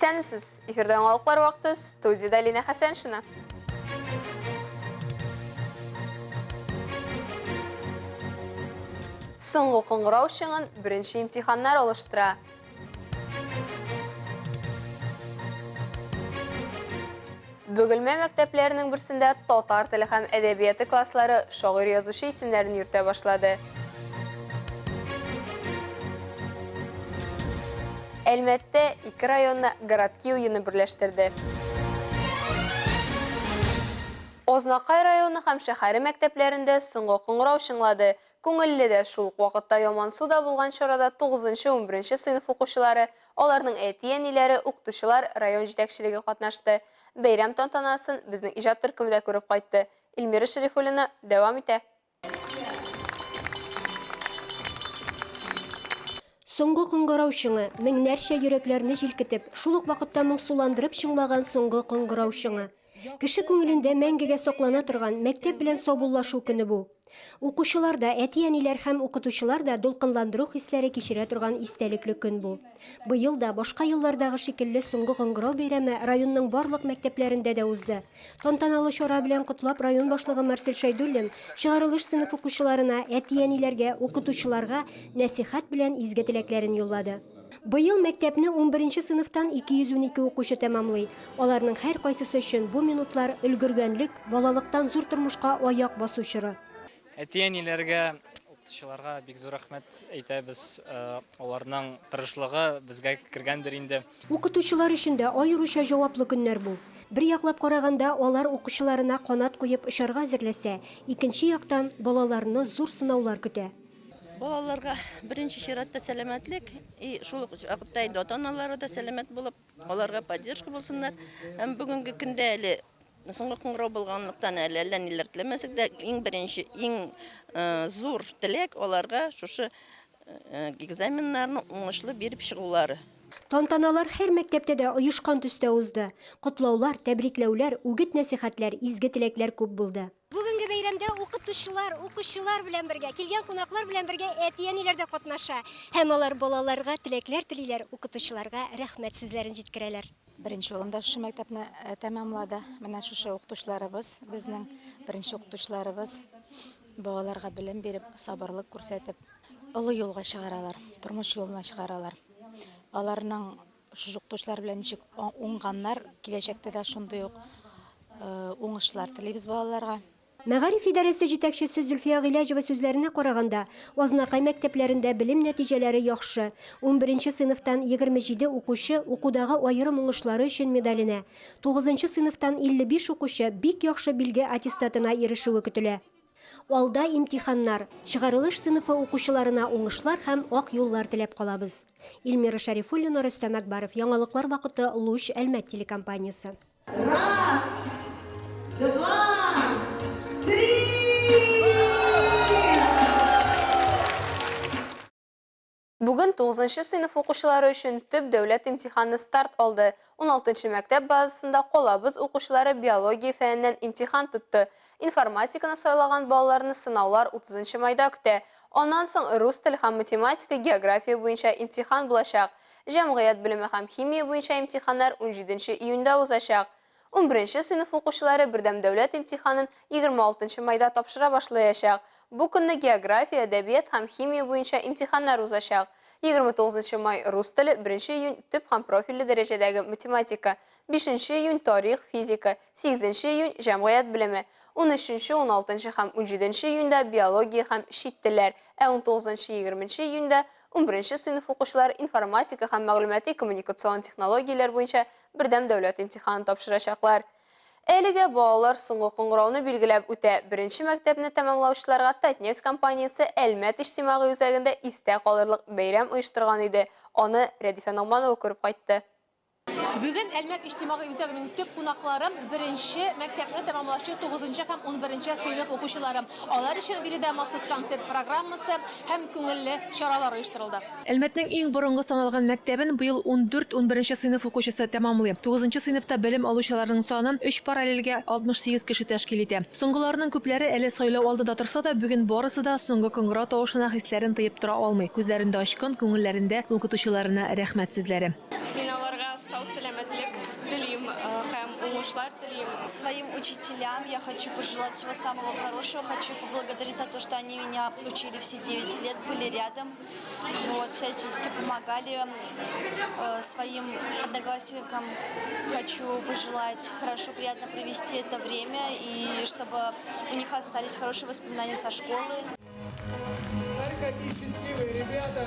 Исәнмесез! Эфирда яңалыклар вакыты, студиядә Лина Хәсәншина. Соңгы кыңгырау чыңын беренче имтиханнар алыштыра. Бөгелмә мәктәпләренең берсендә татар теле һәм әдәбияты класслары шагыйрь-язучы исемнәрен йөртә башлады. Әлмәттә ике районны городки уены берләштерде. Азнакай районы һәм шәһәре мәктәпләрендә соңгы кыңгырау чыңлады. Күңелле дә, шул ук вакытта ямансу да булган чарада тугызынчы-унберенче сыйныф укучылары, аларның әти-әниләре, укытучылар, район җитәкчелеге катнашты. Бәйрәм тантанасын безнең иҗат төркеме дә күреп кайтты. Эльмира Шәрифуллина дәвам итә. Соңгы кыңгырау чыңы, меңнәрчә йөрәкләрне җилкетеп, шул ук вакытта моңсуландырып чыңлаган соңгы кыңгырау чыңы. Кеше күңелендә мәңгегә саклана торган мәктәп белән саубуллашу көне бу. Укучылар да, әти-әниләр һәм укытучылар да дулкынландыру хисләре кичерә торган истәлекле көн бу. Быел да, башка еллардагы шикелле, соңгы кыңгырау бәйрәме районның барлык мәктәпләрендә дә узды. Тантаналы чара белән котлап район башлыгы Марсель Шәйдуллин чыгарылыш сыйныф укучыларына, әти-әниләргә, укытучыларга нәсыйхәт белән изге теләкләрен юллады. Быел мәктәпне унберенче сыйныфтан 212 укучы тәмамлый. Аларның һәркайсысы өчен бу минутлар, өлгергәнлек, балалыктан зур тормышка аяк басу чоры. Әти-әниләргә, укытучыларга бик зур рәхмәт әйтәбез. Аларның тырышлыгы безгә кергәндер инде. Укытучылар өчен дә аеруча җаваплы көннәр бу. Бер яклап караганда, алар укучыларына канат куеп очарга әзерләсә, икенче яктан, балаларны зур сынаулар көтә. Балаларга беренче чиратта сәламәтлек и шул ук вакытта инде ата-аналары да сәламәт булып, аларга поддержка булсыннар. Һәм бүгенге көндә әле соңгы кыңгырау булганлыктан әле әллә ниләр теләмәсәк тә, иң беренче, иң зур теләк аларга шушы экзаменнарны уңышлы биреп чыгулары. Тантаналар һәр мәктәптә дә оешкан төстә узды. Котлаулар, тәбрикләүләр, үгет-нәсыйхәтләр, изге теләкләр күп булды. Бүгенге бәйрәмдә укытучылар, укучылар белән бергә, килгән кунаклар белән бергә әти-әниләр дә катнаша. Һәм алар балаларга теләкләр телиләр, укытучыларга рәхмәт сүзләрен җиткерәләр. Беренче улым да шушы мәктәпне тәмамлады. Менә шушы укытучыларыбыз, безнең беренче укытучыларыбыз балаларга белем биреп, сабырлык күрсәтеп, олы юлга чыгаралар, тормыш юлына чыгаралар. Аларның Шушы укытучылар белән ничек уңганнар, киләчәктә дә шундый ук уңышлар телибез балаларга. Мәгариф идарәсе җитәкчесе Зөлфия Гыйләҗева сүзләренә караганда, Азнакай мәктәпләрендә белем нәтиҗәләре яхшы. Унберенче сыйныфтан 27 укучы укудагы аерым уңышлары өчен медаленә, тугызынчы сыйныфтан 55 укучы бик яхшы билге аттестатына ирешүе көтелә. Алда имтиханнар, чыгарылыш сыйныфы укучыларына уңышлар һәм ак юллар теләп калабыз. Илмира Шәрифуллина, Рөстәм Әкбаров, Яңалыклар вакыты, Луч, Әлмәт телекомпаниясе. Раз, два, три! Бүген тугызынчы сыйныф укучылары өчен төп дәүләт имтиханы старт алды. Уналтынчы мәктәп базасында калабыз укучылары биология фәненнән имтихан тотты. Информатиканы сайлаган балаларны сынаулар утызынчы майда көтә. Аннан соң рус теле һәм математика, география буенча имтихан булачак. Җәмгыять белеме һәм химия буенча имтиханнар унҗиденче июньдә узачак. Унберенче сыйныф укучылары бердәм дәүләт имтиханын 26 нчы майда тапшыра башлаячак. Бу көнне география, әдәбият һәм химия буенча имтиханнар узачак. 29 нчы май, рус теле, беренче июнь, төп һәм профильле дәрәҗәдәге математика, бишенче июнь, тарих, физика, сигезенче июнь, җәмгыять белеме, унөченче, уналтынчы һәм унҗиденче июньдә биология һәм чит телләр, ә унтугызынчы-егерменче июньдә унберенче сыйныф укучылары информатика һәм мәгълүмати-коммуникацион технологияләр буенча Бердәм дәүләт имтиханын тапшырачаклар. Әлегә балалар соңгы кыңгырауны билгеләп үтә. Беренче мәктәпне тәмамлаучыларга Татнефть компаниясе Әлмәт иҗтимагый үзәгендә истә калырлык бәйрәм оештырган иде. Аны Рәдифә Ногманова күреп кайтты. Бүген Әлмәт иҗтимагый үзәгенең төп кунаклары, беренче мәктәпне тәмамлаучы тугызынчы һәм унберенче сыйныф укучылары. Алар өчен биредә махсус концерт программасы һәм күңелле чаралар оештырылды. Әлмәтнең иң борынгы саналган мәктәбен быел ундүрт-унберенче сыйныф укучысы тәмамлый. Тугызынчы сыйныфта белем алучыларның саны өч параллельгә 68 кеше тәшкил итә. Соңгыларының күпләре әле сайлау алдында торса да, бүген барысы да соңгы кыңгырау тавышына хисләрен тыеп тора алмый. Күзләрендә очкын, күңелләрендә укытучыларына рәхмәт сүзләре. Мин аларга. Сау-сәламәтлек телим һәм уңышлар телим. Своим учителям я хочу пожелать всего самого хорошего, хочу поблагодарить за то, что они меня учили все 9 лет, были рядом, вот, всячески помогали своим одноклассникам. Хочу пожелать хорошо, приятно провести это время и чтобы у них остались хорошие воспоминания со школы. Какие счастливые ребята!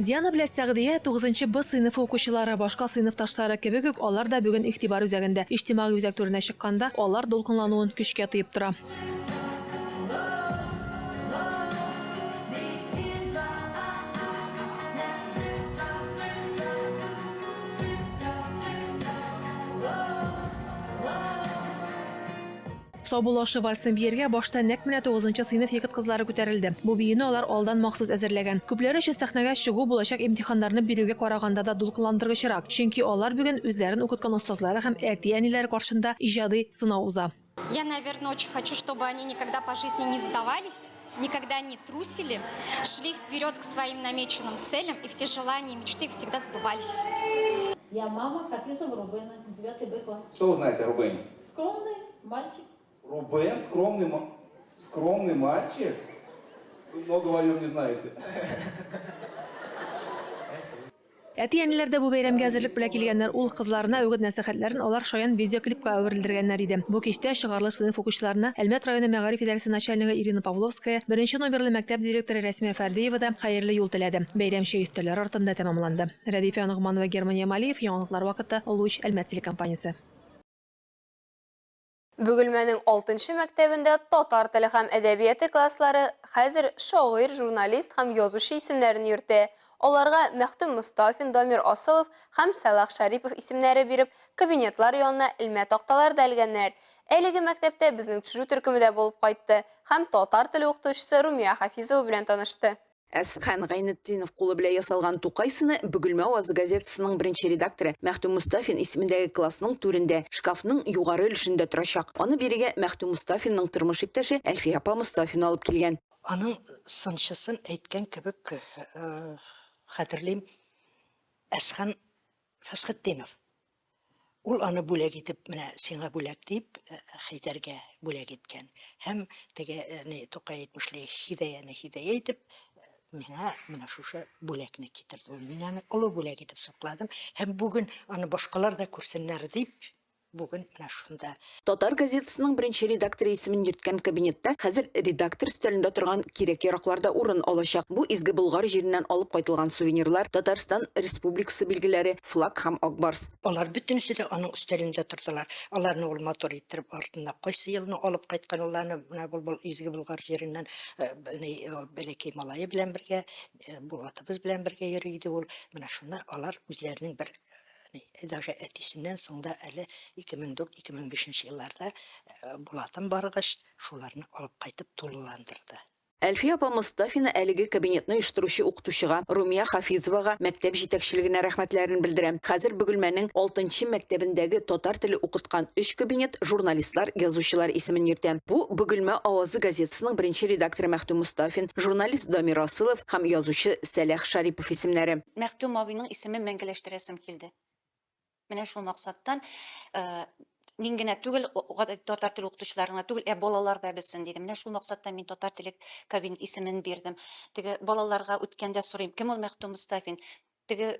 Диана белән Сәгъдия 9 Б сыйныфы укучылары, башка сыйныфташлары кебек үк, алар да бүген игътибар үзәгендә. Иҗтимагый үзәк түренә чыкканда, алар дулкынлануын көчкә тыеп тора. Саубуллашу вальсын биергә башта нәкъ менә тугызынчы сыйныф егет-кызлары күтәрелде. Бу биюне алар алдан махсус әзерләгән. Күпләр өчен сәхнәгә чыгу булачак имтиханнарны бирүгә караганда да дулкынландыргычрак. Чөнки алар бүген үзләрен укыткан остазлары һәм әти-әниләре каршында иҗади сынау уза. Я, наверное, очень хочу, чтобы они никогда по жизни не сдавались, никогда не трусили, шли вперед к своим намеченным целям, и все желания и мечты их всегда сбывались. Я мама Хафизова Рубена, 9 Б класс. Что вы знаете о Рубене? Скромный мальчик. Рубен скромный, скромный мальчик? Вы многого о нем не знаете. Әти-әниләр дә бу бәйрәмгә әзерлек белән килгәннәр. Ул кызларына үгет-нәсыйхәтләрен алар шаян видеоклипка әверелдергәннәр иде. Бу кичтә чыгарылыш сыйныф укучыларына Әлмәт районы мәгариф идарәсе начальнигы Ирина Павловская, беренче номерлы мәктәп директоры Рәсмия Фәрдиева да хәерле юл теләде. Бәйрәм чәй өстәлләре артында тәмамланды. Рәдифә Ногманова, Герман Ямалиев, Яңалыклар вакыты, Луч, Әлмәт телекомпаниясе. Бөгелмәнең 6 мәктәбендә татар теле һәм әдәбияты класслары хәзер шагыйрь, журналист һәм язучы исемнәрен йөртә. Аларга Мәхтүм Мостафин, Дамир Асылов һәм Сәлах Шәрипов исемнәре биреп, кабинетлар янына элмә такталар да элгәннәр. Әлеге мәктәптә безнең төшерү төркеме дә булып кайтты һәм татар теле укытучысы Румия Хафизова белән танышты. Әсхан Гайнетдинов кулы белән ясалган Тукай сыны Бөгелмә авазы газетасының беренче редакторы Мәхтүм Мостафин исемендәге классның түрендә, шкафның югары өлешендә торачак. Аны бирегә Мәхтүм Мостафинның тормыш иптәше Әлфия апа Мостафина алып килгән. Аның сынчысын әйткән кебек хәтерлим, Әсхан Фәсхетдинов. Ул аны бүләк итеп, менә сиңа бүләк дип, Хәйдәргә бүләк иткән. Һәм теге ни Тукай әйтмешли, Һидаяне һидая итеп, миңа менә шушы бүләкне китерде. Ул мин аны олы бүләк итеп сакладым. Һәм бүген аны башкалар да күрсеннәр дип, бүген менә шунда. Татар газетасының беренче редакторы исемен йөрткән кабинетта хәзер редактор өстәлендә торган кирәк-яраклар да урын алачак. Бу изге Болгар җиреннән алып кайтылган сувенирлар, Татарстан Республикасы билгеләре, флаг һәм ак барс. Алар бөтенесе дә аның өстәлендә тордылар. Аларны ул матур иттереп артына кайсы елны алып кайткан ул аны менә бу бу изге Болгар җиреннән ни бәләкәй малае белән бергә, Булатыбыз белән бергә йөри иде ул. Менә шуны алар үзләренең бер даже әтисеннән соң да әле 2004-2005 елларда Булатым баргач, шуларны алып кайтып тулыландырды. Әлфия апа Мостафина әлеге кабинетны оештыручы укытучыга Румия Хафизовага, мәктәп җитәкчелегенә рәхмәтләрен белдерә. Хәзер Бөгелмәнең алтынчы мәктәбендәге татар теле укыткан өч кабинет журналистлар, язучылар исемен йөртә. Бу, Бөгелмә авазы газетасының беренче редакторы Мәхтүм Мостафин, журналист Дамир Асылов һәм язучы Сәлах Шарипов исемнәре. Мәхтүм абыйның исемен мәңгеләштерәсем килде. Менә шул максаттан мин генә түгел, татар теле укытучылары гына түгел, ә балалар да белсен дидем. Менә шул максаттан мин татар теле кабинет исемен бирдем. Теге балаларга үткәндә сорыйм, кем ул Мәхтүм Мостафин? Теге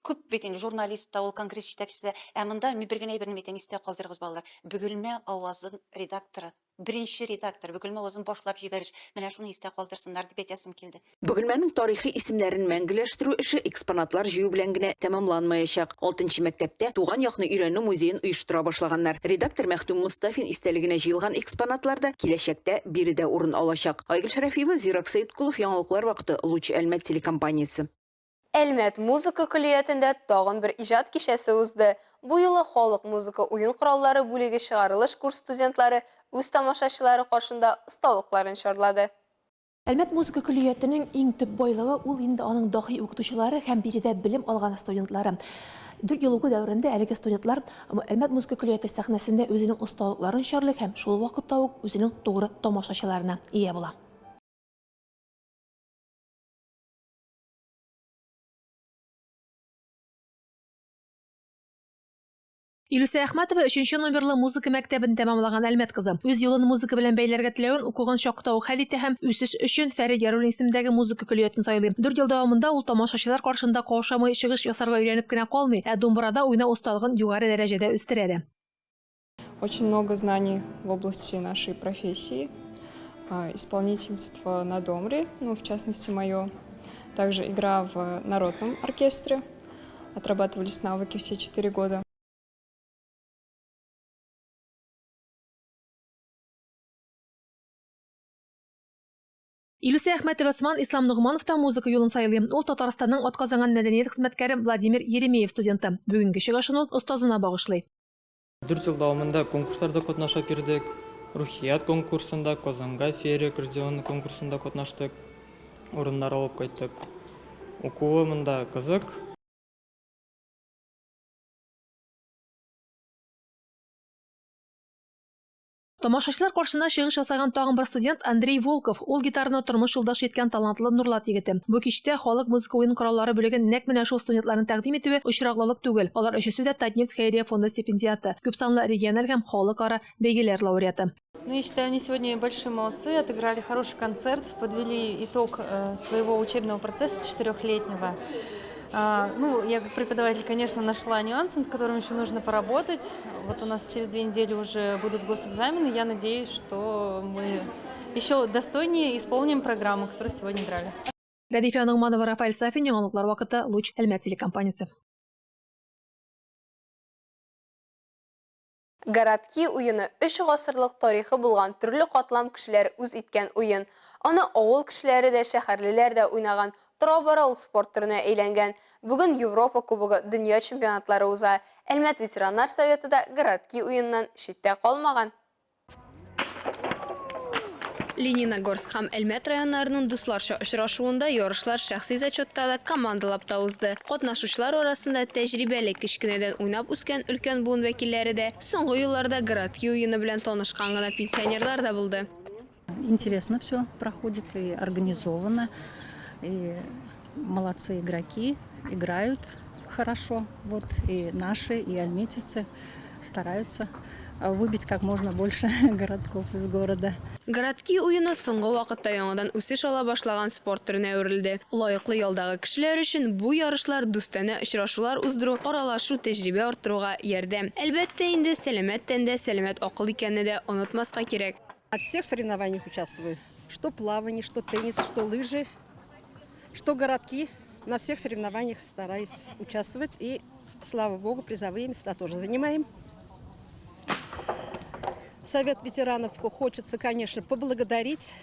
күп бит инде журналист та ул, конгресс җитәкчесе дә. Ә монда мин бер генә әйберне әйтәм, истә калдырыгыз, балалар. Бөгелмә авазын редакторы Беренче редактор, Бөгелмә авазын башлап җибәрүче. Менә шуны истә калдырсыннар дип әйтәсем килде. Бөгелмәнең тарихи исемнәрен мәңгеләштерү эше экспонатлар җыю белән генә тәмамланмаячак. Алтынчы мәктәптә туган якны өйрәнү музеен оештыра башлаганнар. Редактор Мәхтүм Мостафин истәлегенә җыелган экспонатлар да киләчәктә биредә урын алачак. Айгөл Шәрәфиева, Зирак Сәеткулов, Яңалыклар вакыты, Луч Әлмәт телекомпаниясе. Әлмәт музыка көллиятендә тагын бер иҗат кичәсе узды. Бу юлы халык музыка уен кораллары бүлеге чыгарылыш курс студентлары үз тамашачылары каршында осталыкларын чарлады. Әлмәт музыка көллиятенең иң төп байлыгы ул инде аның даһи укытучылары һәм биредә белем алган студентлары. Дүрт ел уку дәверендә әлеге студентлар Әлмәт музыка көллияте сәхнәсендә үзенең осталыкларын чарлый һәм шул вакытта ук үзенең тугры тамашачыларына ия була. Илүсә Әхмәтова өченче номерлы музыка мәктәбен тәмамлаган Әлмәт кызы. Үз юлын музыка белән бәйләргә теләвен укыган чакта ук хәл итә һәм үсеш өчен Фәрит Яруллин исемендәге музыка көллиятен сайлый. Дүрт ел дәвамында ул тамашачылар каршында каушамый чыгыш ясарга өйрәнеп кенә калмый, ә думбрада уйнау осталыгын югары дәрәҗәдә үстерә дә. Очень много знаний в области нашей профессии, исполнительство на домре, ну, в частности, мое, также игра в народном оркестре, отрабатывались навыки все четыре года. Илүсә Әхмәтова сыман Ислам Ногманов та музыка юлын сайлый. Ул Татарстанның атказанган мәдәният хезмәткәре Владимир Еремеев студенты. Бүгенге чыгышын ул остазына багышлый. Дүрт ел дәвамында конкурсларда катнашып йөрдек. Рухият конкурсында, Казанга феерия аккордеон конкурсында катнаштык, урыннар алып кайттык. Укуы монда кызык. Тамашачылар каршында чыгыш ясаган тагын бер студент Андрей Волков. Ул гитараны тормыш юлдашы иткән талантлы Нурлат егете. Бу кичтә халык музыка уен кораллары бүлеген нәкъ менә шул студентларның тәкъдим итүе очраклылык түгел. Алар өчесе дә Татнефть хәйрия фонды стипендиаты, күпсанлы региональ һәм халыкара бәйгеләр лауреаты. Ну, я считаю, они сегодня большие молодцы, отыграли хороший концерт, подвели итог э, своего учебного процесса четырехлетнего. А, ну, я как преподаватель, конечно, нашла нюансы, над которыми еще нужно поработать. Вот у нас через две недели уже будут госэкзамены. Я надеюсь, что мы еще достойнее исполним программу, которую сегодня брали. Рәдифә Ногманова, Рафаэль Сафин, Яңалыклар вакыты, Луч, Әлмәт телекомпаниясе. Городки уены, өч гасырлык тарихы булган төрле катлам кешеләре үз иткән уен. Аны авыл кешеләре дә, шәһәрлеләр дә уйнаган. Тора-бара ул спорт төренә әйләнгән. Бүген Европа Кубогы, дөнья чемпионатлары уза. Әлмәт ветераннар советы да городки уеныннан читтә калмаган. Лениногорск һәм Әлмәт районнарының дусларча очрашуында ярышлар шәхси зачетта да, командалап та узды. Катнашучылар арасында тәҗрибәле, кечкенәдән уйнап үскән өлкән буын вәкилләре дә, соңгы елларда городки уены белән танышкан гына пенсионерлар да булды. Интересно все проходит и организованно, и молодцы игроки, играют хорошо, вот и наши, и альметьевцы стараются выбить как можно больше городков из города. Городки уены соңгы вакытта яңадан үсеш ала башлаган спорт төренә әверелде. Лаеклы ялдагы кешеләр өчен бу ярышлар дустанә очрашулар уздыру, аралашу, тәҗрибә арттыруга ярдәм. Әлбәттә инде, сәламәт тәндә сәламәт акыл икәнне дә онытмаска кирәк. Во всех соревнованиях участвую. Что плавание, что теннис, что лыжи, что городки. На всех соревнованиях стараюсь участвовать. И, слава богу, призовые места тоже занимаем. Совет ветеранов хочется, конечно, поблагодарить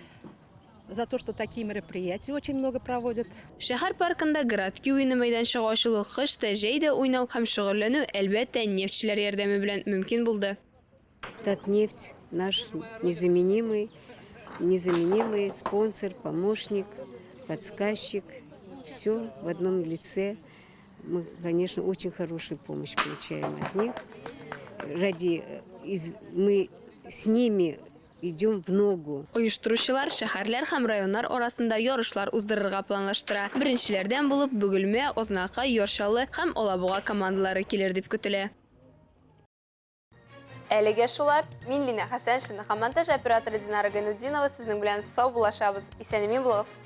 за то, что такие мероприятия очень много проводят. Шәһәр паркында городки уены мәйданчыгы ачылу кыш та, җәй дә уйнау һәм шөгыльләнү, әлбәттә, нефтьчеләр ярдәме белән мөмкин булды. Татнефть наш незаменимый, незаменимый спонсор, помощник, подсказчик. Все в одном лице. Мы, конечно, очень хорошую помощь получаем от них. Ради, э, из, мы с ними идем в ногу. Оештыручылар шәһәрләр һәм районнар арасында ярышлар уздырырга планлаштыра. Беренчеләрдән булып Бөгелмә, Азнакай, Яр Чаллы һәм Алабуга командалары килер дип көтелә. Әлегә шулар. Мин Лина Хәсәншина һәм монтаж операторы Динара Гайнутдинова сезнең белән саубуллашабыз. Исән-имин булыгыз.